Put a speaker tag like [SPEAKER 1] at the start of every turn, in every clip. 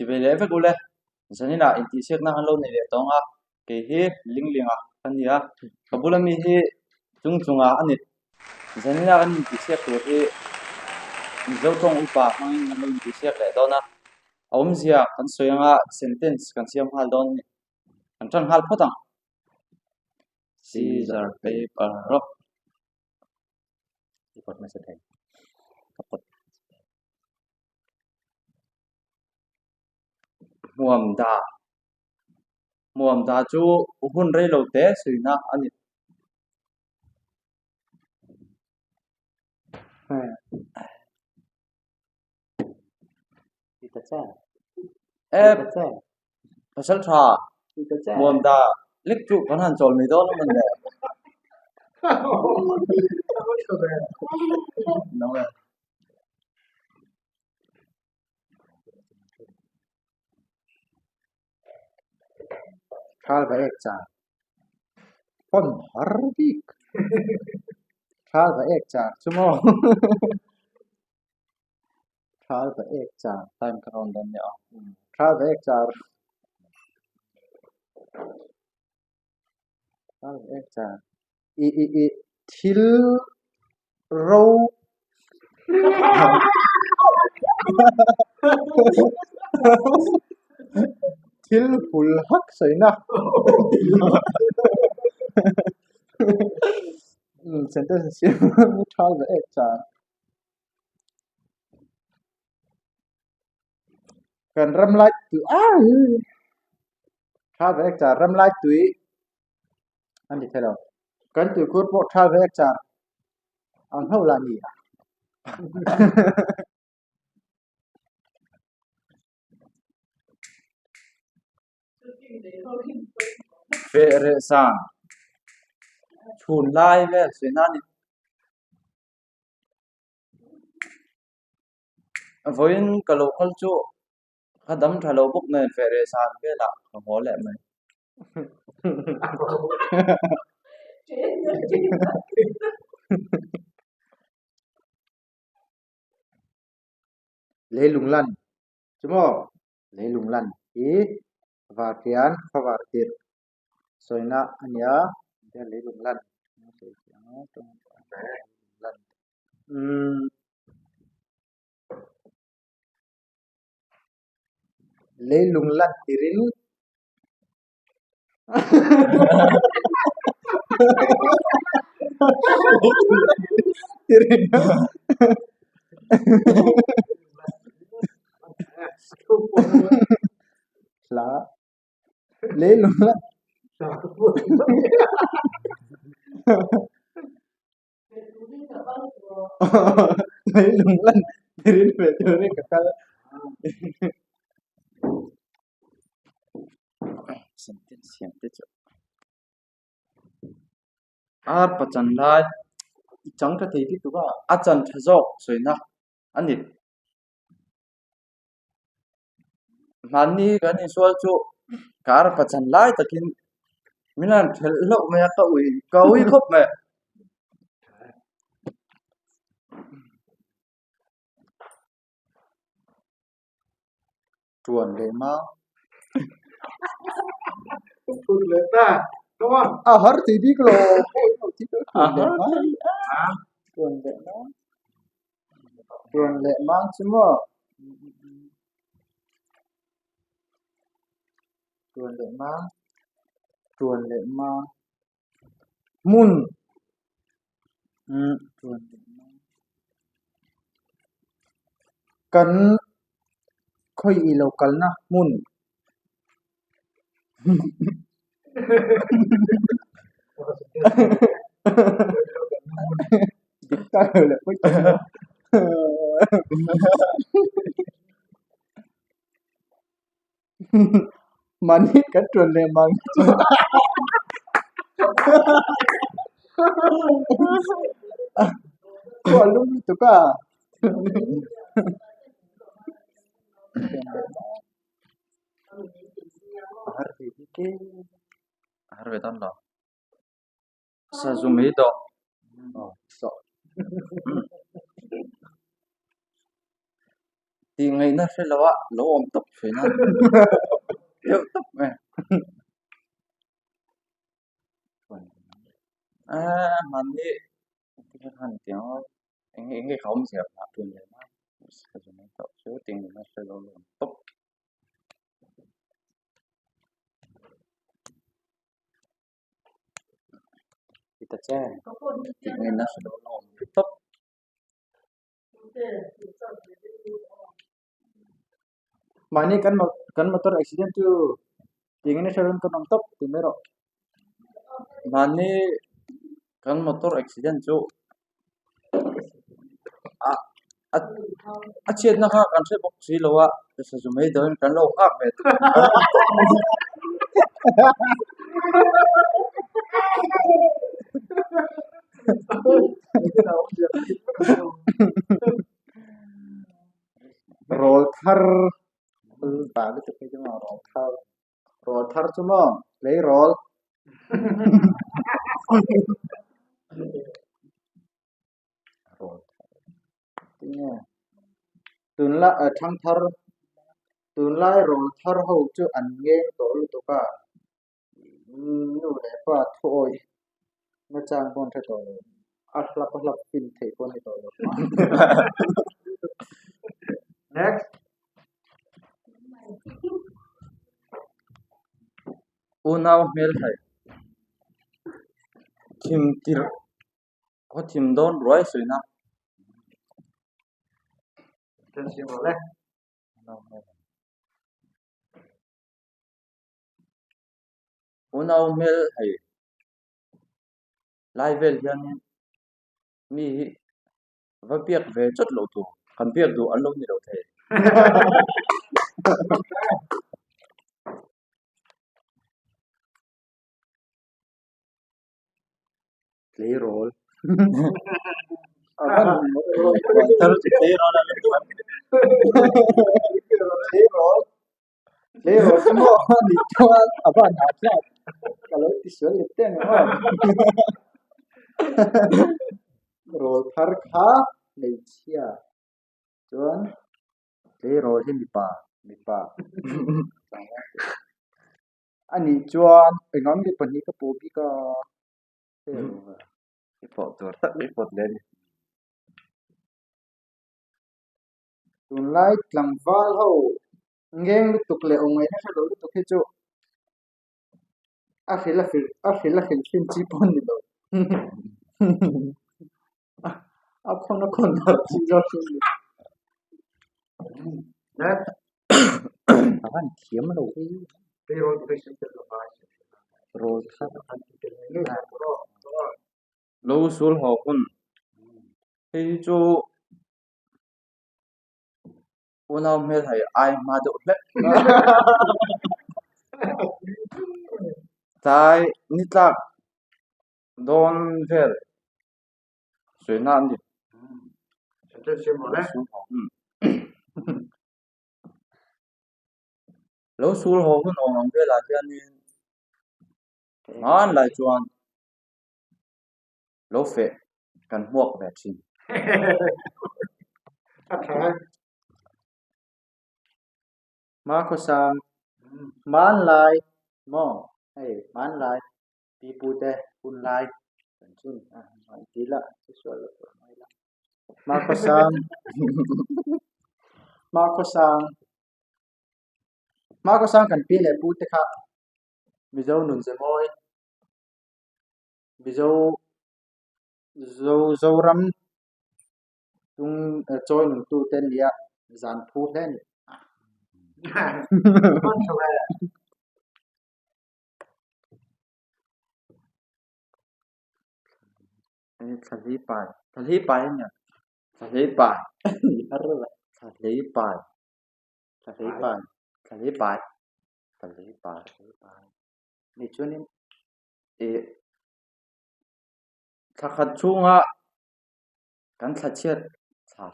[SPEAKER 1] Chi ve leh vek ule, zaninah intihsiakna kan lo nei leh tawng a, kei hi Linglinga ka ni a, ka bula mi hi Chungchunga a ni. Zanina kan intihsiak tur hi Mizo tawng upa hmangin kan lo intihsiak leh dawn a, a awmzia kan sawi anga sentence kan siam nghal dawn a ni. Kan tan nghal phawt ang. Scissor, paper, rock.
[SPEAKER 2] I pawt nasa thei.
[SPEAKER 1] Ka pawt. Hmuam da. Hmuam da chu hun rei lo te suina a ni. E pasal tha hmuam da lek chu kan han chawl mai dawn a mawn le.
[SPEAKER 2] Thal va ek char pawn har bik thal va ek char chu maw thal va ek char
[SPEAKER 1] time ka rawn dawn nia aw
[SPEAKER 2] thal va ek char thal va ek char i i i thil ro thil hul hak sawi na sentence siam tha ve ek char kan ram lai tui tha ve ek char ram lai tui. A ni thei lo. Kan tuikhur pawh tha ve char ang ho lah ni a.
[SPEAKER 1] Feh reh san chhun lai vel sawi na a ni. Vawiin ka lo kal chu Ka dam tha lo bawk nen feh reh san velah ka haw leh mai.
[SPEAKER 2] Leilung lan chu maw? Leilung lan hi vartian khaw-var tirh sawina a nia. Leilung lan umm. Leilung lan tirin tirin hla leilung lan leilung lan tirin ve turin ka kal
[SPEAKER 1] Sentence siam te chu ar pachan lai
[SPEAKER 2] i chang tha thei bik a
[SPEAKER 1] a chan tha zawk sawina a ni. Hmanni kan insual chu kar pachan lai takin min han thelh hlauh mai a ka ui ka ui khawp mai.
[SPEAKER 2] Tuan leh mang.
[SPEAKER 1] A har thei bik lo
[SPEAKER 2] Tuan leh mang. Tuan leh mang chu maw? Tuan leh mang. Tuan leh mang. Hmun. Tuan leh mang. Kan khawi i lo kalna hmun. Dik tak lo leh pawi tak lo. Mahni kan tuan leh mang chu. Khual lum lutuk a.
[SPEAKER 1] Har ve bik e. Har ve dawn lo. Sazu mai dawh.
[SPEAKER 2] Aw, sawh.
[SPEAKER 1] Tih ngaihna hre lo a lo awm tawp thin a deuh tawp mai. Aaa mahni han ti ang a eng nge ka awmzia phah tun leh a chu tih ngaihna hre lo a awm tawp. Ti ta che tih ngaihna hre lo a awm tawp.
[SPEAKER 2] Mahni kan kan motor accident chu tih ngaihna hre lo kan awm tawp tih mai rawh.
[SPEAKER 1] Mahni kan motor accident chu a a chhiatna kha kan hre bawk si lo a sazu mai deuhin kan lo nghak ve tawp.
[SPEAKER 2] Rawl thar vah lutuk hi chu maw rawl thar rawl thar chu maw tleirawl tinge tunlai ah thangthar tunlai rawl thar ho chu an ngeng tawh lutuk a. Nu leh pa thu awih nachang pawh an hre tawh lo, a hlap a hlap fin theih pawh a ni tawh lo. Next.
[SPEAKER 1] Unau hmelhai thim tirh khaw thim dawn ruai suina. Unau hmel hei lai vel hianin mi hi va biak ve chawt loh tur kan biak duh an lo ni lo thei.
[SPEAKER 2] Tleirawl. Tleirawl. Tleirawl chu maw a nih chuan a van ha thlak ka lo ti sual leh teng ang aw. Rawl thar kha hmeichhia chuan tleirawl hi mipa mipa a nih chuan engah nge pahnih ka pawh bik a
[SPEAKER 1] I pawh tur tak i pawt leh a ni.
[SPEAKER 2] Tunlai tlangval ho ngeng lutuk leh aw ngaihna hre lo lutuk hi chu a hrilh a hrilh a hrilh a hrilh hrim chi pawh a ni lo a khawn a khawn darh chi zawk hi a ni a van thiam lo rawl thar
[SPEAKER 1] Lo sul haw hun hei hi chu. Unau hmel hei ai hma deuh hlek. Tlai ni tlak dawn vel sawi na a ni. Lo sul haw hun awm ang velah hianin hmanlai chuan lo feh kan hmuak ve thin.
[SPEAKER 2] Hmakhawsang hmanlai maw hei hmanlai pipute hunlai kan chhun a an ti la che sual lo pawh mai la hmakhawsang hmakhawsang hmakhawsang kan pi leh pute kha Mizo nun ze mawi. Mizo Zo Zoram tung chawi nung tu te nia zan phu hle a ni.
[SPEAKER 1] Thlahlei pai thlahlei pai a nia thlahlei pai thlahlei pai thlahlei pai thlahlei pai thlahlei pai
[SPEAKER 2] Ni chuanin
[SPEAKER 1] Ih thla khat chhunga kan thla chhiat thla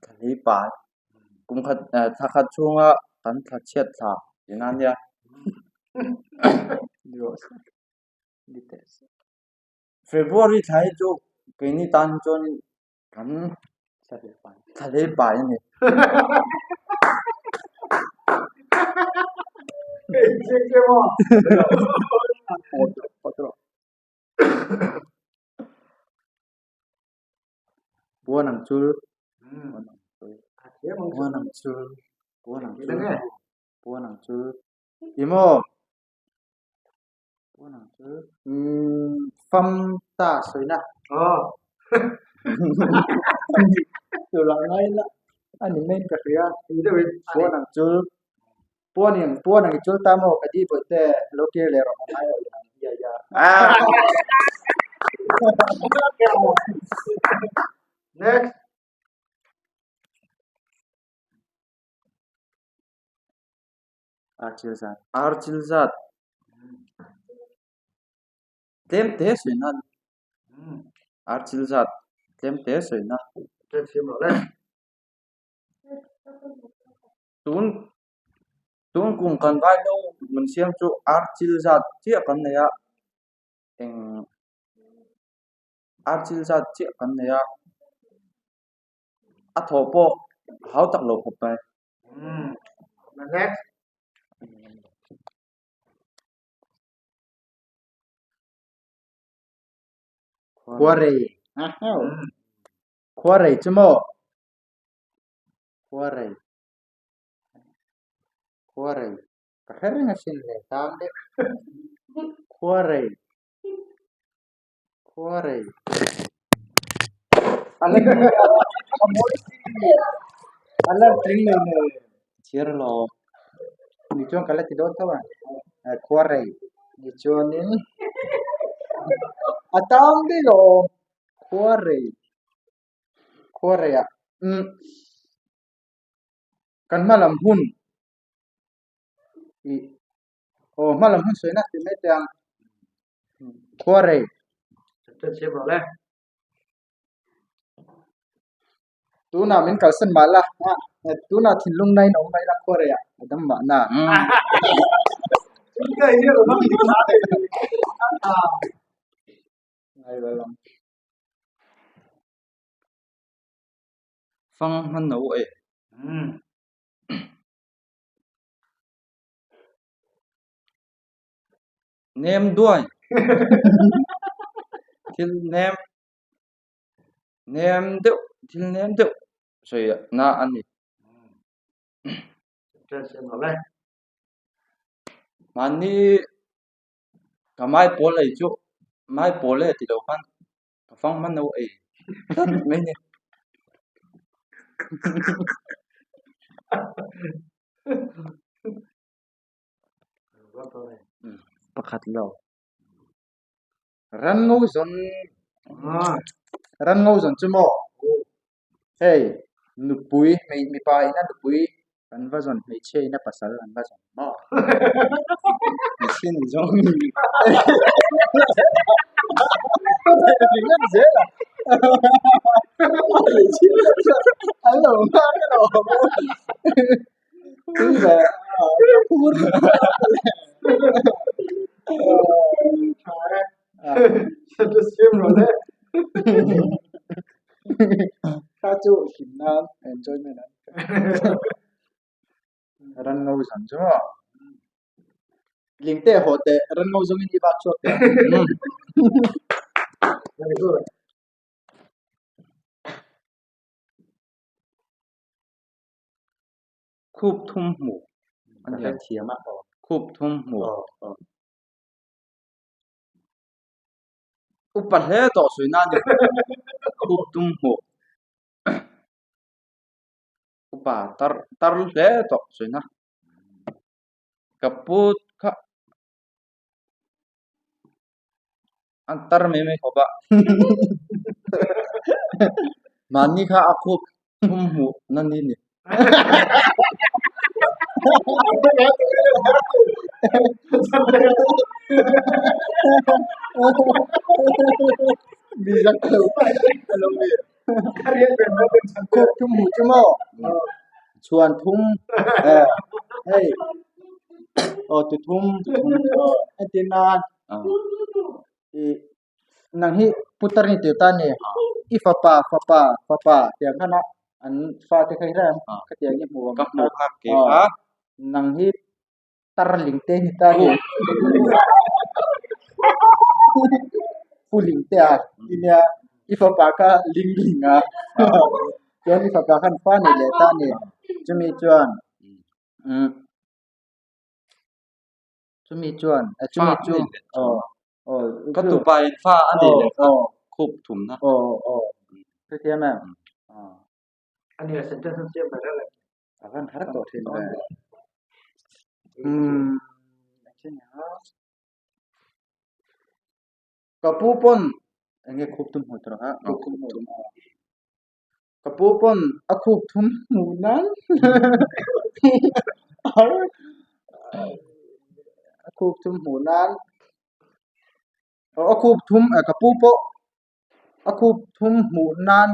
[SPEAKER 1] thla hlei pai kum khat thla khat chhunga kan thla chhiat thla tih na ania. February thla hi chu keini tan hi chuanin. Kan thla hlei pai a ni.
[SPEAKER 2] Puan ang chul puan ang chul puan ang chul puan ang chul i maw puan ang chul fam ta sawina tula ngai la a ni mai in ka hria puan ang chul puan in puan ang i chul ta maw ka di bawihte lo kir leh rawh a ngai awih ang ia ia.
[SPEAKER 3] Next.
[SPEAKER 1] Ar chil zat. Ar chil zat. Tlem te sawi na. Ar chil zat. Tlem te sawi na. Tun tun kum kan vai lo mun siam chu ar chil zat chiah kan nei a. Eng ar chil zat chiah kan nei a. A thawh pawh hau tak lo khawp mai.
[SPEAKER 3] Next.
[SPEAKER 2] Khuarei Khuarei chu maw Khuarei Khuarei ka hre reng asin le tang deuh Khuarei Khuarei a la a mawi si a la tling nei nei
[SPEAKER 1] Chhiar lo
[SPEAKER 2] ni chuan ka la ti dawn tho a Khuarei ni chuanin a tang daih lo awm Khuarei Khuarei ah umm kan hma lam hun ih aw hma lam hun sawi na ti mai teh ang Khuarei. Tunah min kalsan mah la tunah thinlung na in awm mai la Khuarei ah a dam mah na.
[SPEAKER 1] Fang hman no e. Nem duai thil nem nem deuh thil nem deuh sawi na a ni. Mahni ka mai pawl ei chu mai pawl e ti lo khan ka fang hman lo ei tlat mai a ni. Pakhat lo.
[SPEAKER 2] Ran ngo zawn ran ngo zawn chu maw hei nupui hmei mipa ina nupui an va zawn hmeichhia ina pasal an va zawn maw
[SPEAKER 1] Machine zawng
[SPEAKER 2] ringawt zel a an lo nghak alawm. Kha chu hlim nan enjoyment an ran ngo zan chu maw lingte haw teh ran ngo zawngin i vak chhuak teh ang.
[SPEAKER 3] Very good.
[SPEAKER 1] Khup thum hmu a ni a.
[SPEAKER 2] Thiam a aw.
[SPEAKER 1] Khup thum hmu. Upa hle tawh sawi na a ni. Khup thum hmu. Upa tar tar hle tawh sawi na. Ka pu kha an tar mai mai khawp a. Mahni kha a khup thum hmuh na ni ni.
[SPEAKER 2] Khup thum hmuh chu maw chhuan thum eh hei aw ti thum aw entir nan ih nang hi putar ni tih ta ni. i fapa fapa fapa tiang khan a an fate kha i hre ang khatiang i hmu ang
[SPEAKER 1] ka hmu kha ke kha
[SPEAKER 2] nang hi tar ling te ni ta ni pu ling te a i nia i fapa kha ling ling a chuan i fapa khan fa nei leh ta a ni chumi chuan umm chumi chuan eh chumi chu aw aw
[SPEAKER 1] ka tupa in fa a nei leh kha khup thum na
[SPEAKER 2] aw aw hrethiam em
[SPEAKER 3] ani a sentence an siam ber a
[SPEAKER 2] a van har tawh thin ve umm ka pu pawn enge khup thum hmuh tur kha khup thum hmuh Ka pu pawn a khup thum hmuh nan a khup thum hmuh nan a khup thum ka pu pawh a khup thum hmuh nan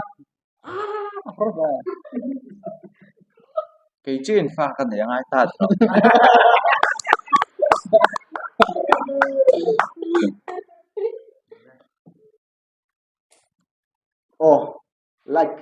[SPEAKER 1] Kei chu in fa ka nei a ngai ta tawh.
[SPEAKER 2] Aw like.